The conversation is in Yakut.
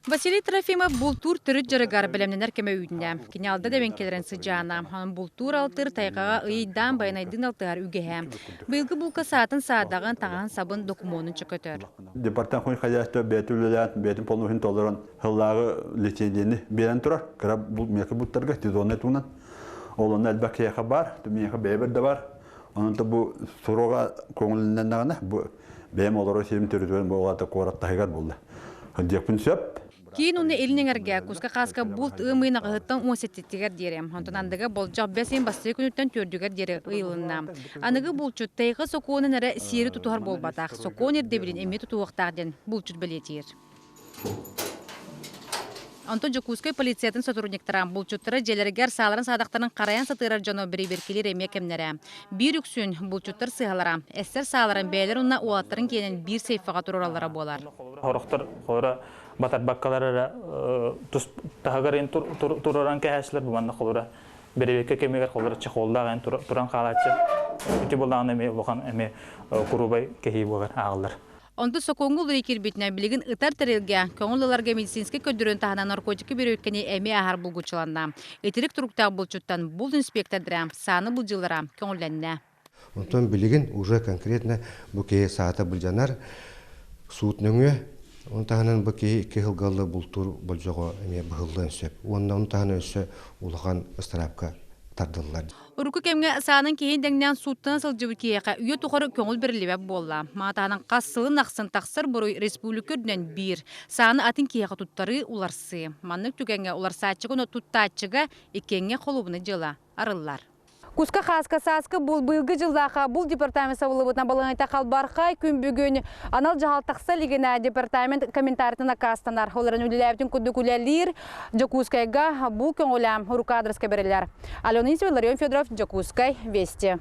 Василий Трофимов бултуур төрүт дьарыгар бэлэмнэнэр кэмэ үүннэ. Кини алда дэбэҥкэлэрин сыдьаана. Онон бултуур алтыыр тайҕаҕа ыйдаан байанайдыын алтыһар үгэһэ. Быйылгы булка саатын саадаҕын, таҥаһын сабын, докумуонун чөкөтөр. Департамент хозяйства бэйэтэ үлэлээн, бэйэтин полнуһун толорон сыллааҕы лицензияны биэрэн турар. Кыра миэхэ буттарга сезоннай туунан. Ол онно элбэх киһиэхэ баар, миэхэ бэйэбэр да баар. Онон бу суруга көҥүллэннэҕинэ бу бэйэм олорор сирим төрүтүгэр буолаата куорат таһыгар буолла. Диэхпин сөп. Киин уонна Илин эҥэргэ куска-хааска булт ыам ыйын аҕыһыттан 17-тигэр диэри, онтон андыга болдьох бэс ыйын бастакы күнүттэн түөрдүгэр диэри ыйылынна. Аныгы булчут тайҕа сокуонун эрэ сиэри тутуһар буолбатах, сокуон ирдэбилин эмиэ тутуһуохтаах диэн булчут бэлиэтиир. Онтон Дьокуускай полициятын сотрудниктара булчуттара дьиэлэригэр сааларын-саадахтарын харайан сатыырар дьону бирибиркилиир эмиэ кэмнэрэ. Биир үксүн булчуттар сыыһалара, эстэр сааларын бэйэлэр уонна уолаттарын киэнин биир сейфаҕа туруораллара буолар. Сорохтор холоро батарбаккалар эрэ тус таһыгар тураран кэһээччилэр бу манна холоро бэрэбиэркэ кэмигэр холоро чехоллаах эн туран хаалааччы ити буллаҕына эмиэ улахан эмиэ куруубай кэһии буолар ааҕыллар. Онтон сокуоҥҥа уларыйыы киирбитинэн, билигин ытар тэрилгэ, көҥүл ыларга медицинскэй көрдөрүүнү таһынан наркотикы бүрүүкэни эмиэ ааһар булгуччуланна. Итирик туруктаах булчуттан булт инспектордара сааны былдьыыллара көҥүллэннэ. Онтон билигин уже конкретно бу киһи саата былдьанар суут нөҥүө, он таһынан бу киһи икки сылгаллы бултуур болдьоҕо эмиэ быһыллыан сөп. Уонна он таһынан өссө улахан ыстараапка тардыллар. Урукку кэмҥэ саанан киһини дэҥнээн сууттана сылдьыбыт киһиэхэ үйэ тухары көҥүл бэриллибэт буолла. Маатаһынан хас сылын ахсын тахсар буруй республика үрдүнэн биир. Сааны атын киһиэхэ туттарыы, уларсыы. Маннык түгэҥҥэ уларсааччыга уонна туттааччыга иккиэҥҥэ холуобунай дьыала арыллар. Куска хааска сааскы бул быйылгы дьыллаахха бул департамент сабыллыбытынан балаһыанньата халбархай күн бүгүн анал дьаһал тахса илигинэ департамент комментарийтан аккаастанар. Ол эрэн үлэлээбитин курдук үлэлиир Дьокуускайга бу көҥүлэ урукку аадырыска бэриллэр. Алена Исова, Ларион Федоров, Дьокуускай, Вести.